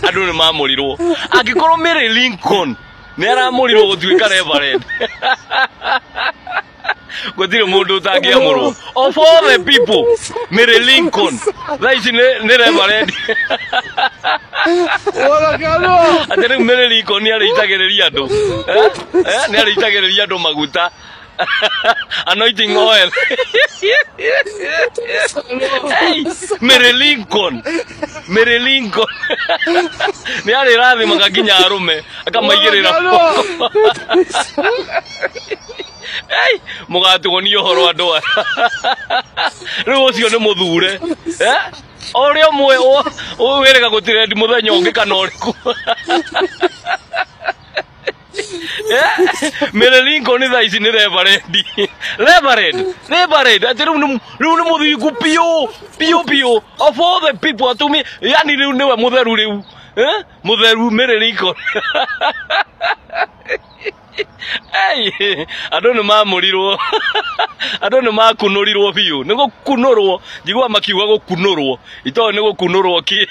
Andũ nĩ mamũrirwo. Angĩkorwo Mary Lincoln nĩ aramũrirwo gũtuĩka reverend, gũtirĩ mũndũ ũtangĩamũrwo. Of all the people, Mary Lincoln thaa ici nĩ reverend. Atĩ rĩu Mary Lincoln nĩ arĩitagĩrĩria andũ. Eh? Eh? Nĩ arĩitagĩrĩria andũ maguta, anointing oil. Hey, Mary Lincoln, Mary Lincoln nĩ arĩrathimaga nginya arũme akamaigĩrĩra moko. Hey, mũgatuonia ũhoro andũ aya. Rĩu ũcio nĩ mũthure. Eh? O ũrĩa ũmwe wĩrĩga gũtirendi mũthenya ũngĩ kana ũrĩkũ. Mary Lincoln thaa ici nĩ reverend. Reverend, reverend. Atĩ rĩu nĩ mũthingu biũ biũ biũ. Of all the people, atumia, yani rĩu nĩwe mũtheru rĩu. Eh? Mũtheru Mary Lincoln. Hey, andũ nĩ mamũrirwo, andũ nĩ makunũrirwo biũ. Nĩ gũkunũrwo njigua makiuga gũkunũrwo, itoĩ nĩ gũkunũrwo kĩ.